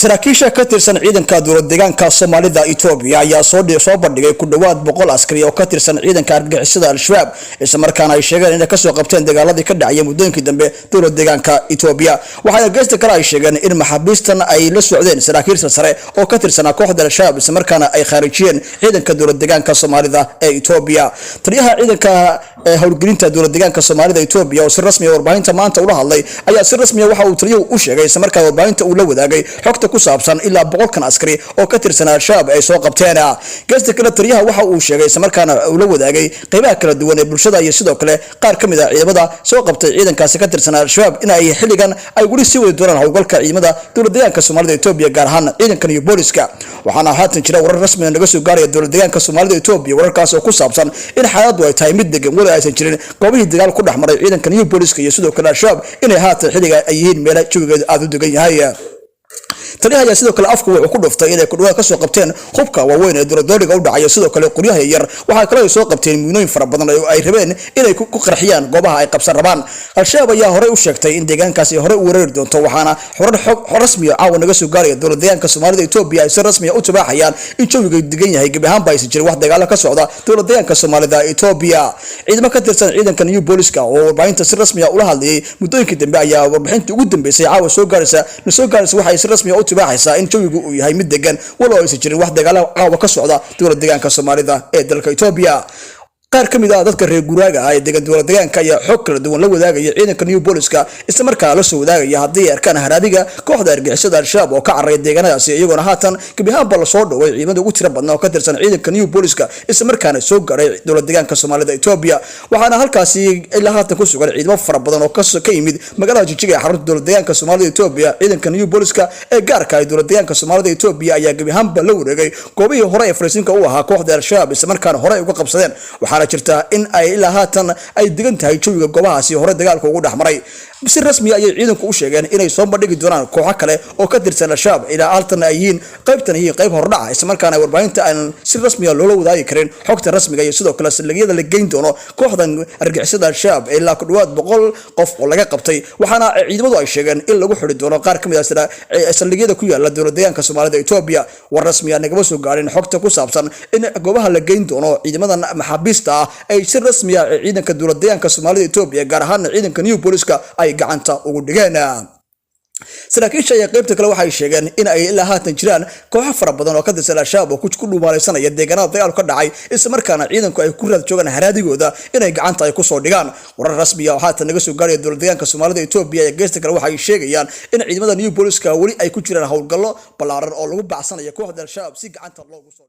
Saraakiisha ka tirsan ciidanka dowlad deegaanka Soomaalida Etoobiya ayaa soo bandhigay ku dhowaad 100 askari oo ka tirsan ciidanka argagixisada Al-Shabaab, islamarkaana ay sheegeen inay kasoo qabteen dagaaladii ka dhacaya muddooyinkii dambe dowlad deegaanka Etoobiya. Waxaana geesta kale ay sheegeen in maxaabiistan ay la socdeen saraakiil sare oo ka tirsanaa kooxda Al-Shabaab, islamarkaana ay khaarijiyeen ciidanka dowlad deegaanka Soomaalida ee Etoobiya. Taliyaha ciidanka howlgelinta dowlad deegaanka Soomaalida Etoobiya oo si rasmi ah warbaahinta maanta ula hadlay ayaa si rasmi ah waxa uu taliyuhu u sheegay, islamarkaana warbaahinta uu la wadaagay xogta ku saabsan ilaa 100-kan askari oo ka tirsan Al-Shabaab ay soo qabteen. Geesta kale, taliyaha waxa uu sheegay, islamarkaana uu la wadaagay qeybaha kala duwan ee bulshada iyo sidoo kale qaar ka mid ah ciidamada soo qabtay ciidankaasi ka tirsan Al-Shabaab, in ay xilligan ay weli sii wadi doonaan howlgalka ciidamada dowlad deegaanka Soomaalida Etoobiya, gaar ahaan ciidankan iyo booliska. Waxaana haatan jira warar rasmi ah naga soo gaaraya dowlad deegaanka Soomaalida Etoobiya, wararkaas oo ku saabsan in xaaladdu ay tahay mid degan, weli aysan jirin goobihii dagaal ku dhex maray ciidankan iyo booliska iyo sidoo kale Al-Shabaab inay haatan xilliga ay yihiin meelo jawigeedu aada u degan yahay. Taliyaha ayaa sidoo kale afku wuxuu ku dhuftay inay kudhawaad kasoo qabteen hubka waaweyn ee duradooriga u dhacaya, sidoo kale qoryaha yar. Waxaa kaloo ay soo qabteen miinooyin fara badan oo ay rabeen inay ku qarxiyaan goobaha ay qabsan rabaan. Al-Shabaab ayaa horey u sheegtay in deegaankaasi horey u weerari doonto, waxaana xorar xog rasmiya caawa naga soo gaaraya dowlad deegaanka Soomaalida Etoobiya ay si rasmiya u tibaaxayaan in jawiga degan yahay, gebi ahaanba aysan jirin wax dagaalo ka socda dowlad deegaanka Soomaalida Etoobiya. Ciidamo ka tirsan ciidanka new booliska oo warbaahinta si rasmiya ula hadlayay muddooyinkii dambe ayaa warbixintii ugu dambeysay caawa soo gaaraysa na soo gaaraysa waxay si rasmiya u tibaaxaysaa in jawigu uu yahay mid degan, walow aysan jirin wax dagaalo caawa ka socda dowlad deegaanka Soomaalida ee dalka Etoobiya. Qaar ka mid ah dadka reer guraaga ah ee degan dowlad deegaanka ayaa xog kala duwan la wadaagaya ciidanka new booliska, isla markaa la soo wadaagaya haddii ay arkaan haraadiga kooxda argixisada Al-Shabaab oo ka cararaya deegaanadaasi, iyagoona haatan gebi ahaanba lasoo dhoway ciidamada ugu tira badnaa oo ka tirsan ciidanka new booliska, isla markaana soo gaaray dowlad deegaanka Soomaalida Etoobiya. Waxaana halkaasi ilaa haatan ku sugan ciidamo fara badan oo ka yimid magaalada Jijiga ee xarunta dowlad deegaanka Soomaalida Etoobiya. Ciidanka new booliska ee gaarka ah dowlad deegaanka Soomaalida Etoobiya ayaa gebi ahaanba la wareegay goobihii hore ee fariisiinka u ahaa kooxda Al-Shabaab, isla markaana hore ay uga qabsadeen. Waxaana jirta in ay ilaa haatan ay degan tahay jawiga goobahaasi hore dagaalka ugu dhex maray. Si rasmi ayay ciidanku u sheegeen inay soo bandhigi doonaan kooxo kale oo ka tirsan Al-Shabaab, ilaa haatan ay yihiin qaybtan yihiin qayb hordhaca, islamarkaana warbaahinta aan si rasmiya loola wadaagi karin xogta rasmiga iyo sidoo kale saldhigyada la geyn doono kooxdan argixisada Al-Shabaab ilaa ku dhawaad 100 qof oo laga qabtay. Waxaana ciidamadu ay sheegeen in lagu xidhi doono qaar ka mid ah saldhigyada ku yaala dowlad deegaanka Soomaalida Etoobiya. War rasmiya nagama soo gaarin xogta ku saabsan in goobaha la geyn doono ciidamadan maxaabiista ah ay si rasmiya ciidanka dowlad deegaanka Soomaalida Etoobiya, gaar ahaana ciidanka new booliska, ay gacanta ugu dhigeen. Saraakiisha ayaa qaybta kale waxay sheegeen in ay ilaa haatan jiraan kooxo fara badan oo ka tirsan Al-Shabaab oo ku dhumaalaysanaya deegaanada dagaalku ka dhacay, isla markaana ciidanku ay ku raad joogaan haraadigooda inay gacanta ay kusoo dhigaan. Warar rasmiya oo haatan naga soo gaaraya dowlad deegaanka Soomaalida Etoobiya ee geesta kale waxay sheegayaan in ciidamada new booliska weli ay ku jiraan howlgallo ballaaran oo lagu bacsanayo kooxda Al-Shabaab si gacanta loogu soo